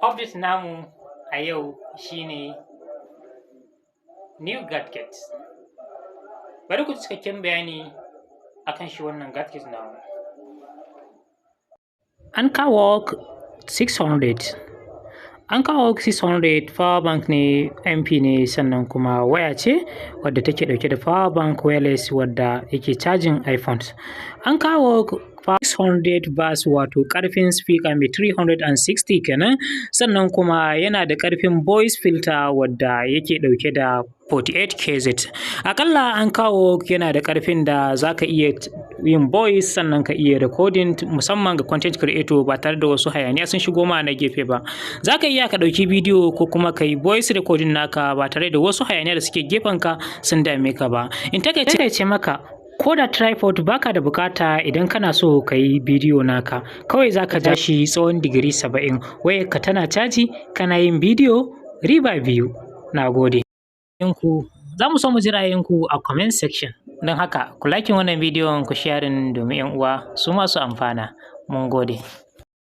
Update namu a yau shine new gadget. Bari ku ji cikakken bayani akan shi wannan gadget namu. AnkerWork 600. AnkerWork 600 power bank ne, MP ne, sannan kuma waya ce wadda take ɗauke da power bank wireless wadda yake cajin iPhones. AnkerWork 600 watts, wato ƙarfin speaker mai 360 kenan, sannan kuma yana da ƙarfin voice filter wadda yake ɗauke da 48 kHz. Aƙalla AnkerWork yana da ƙarfin da za ka iya yin voice, sannan ka iya recording, musamman ga content creator, ba tare da wasu hayaniya sun shigo ma na gefe ba. Za ka iya ka ɗauki bidiyo ko kuma ka yi voice recording naka ba tare da wasu hayaniya da suke gefenka sun dame ka ba. In takaice maka, ko da tripod baka da bukata idan kana so ka yi bidiyo naka, kawai za ka ja shi tsawon digiri 70, wayarka tana caji, kana yin bidiyo, riba biyu. Na gode. Ku za mu so mu ji ra'ayinku a comment section. Don haka ku like wannan bidiyon, ku sharing domin 'yan uwa su ma su amfana. Mun gode.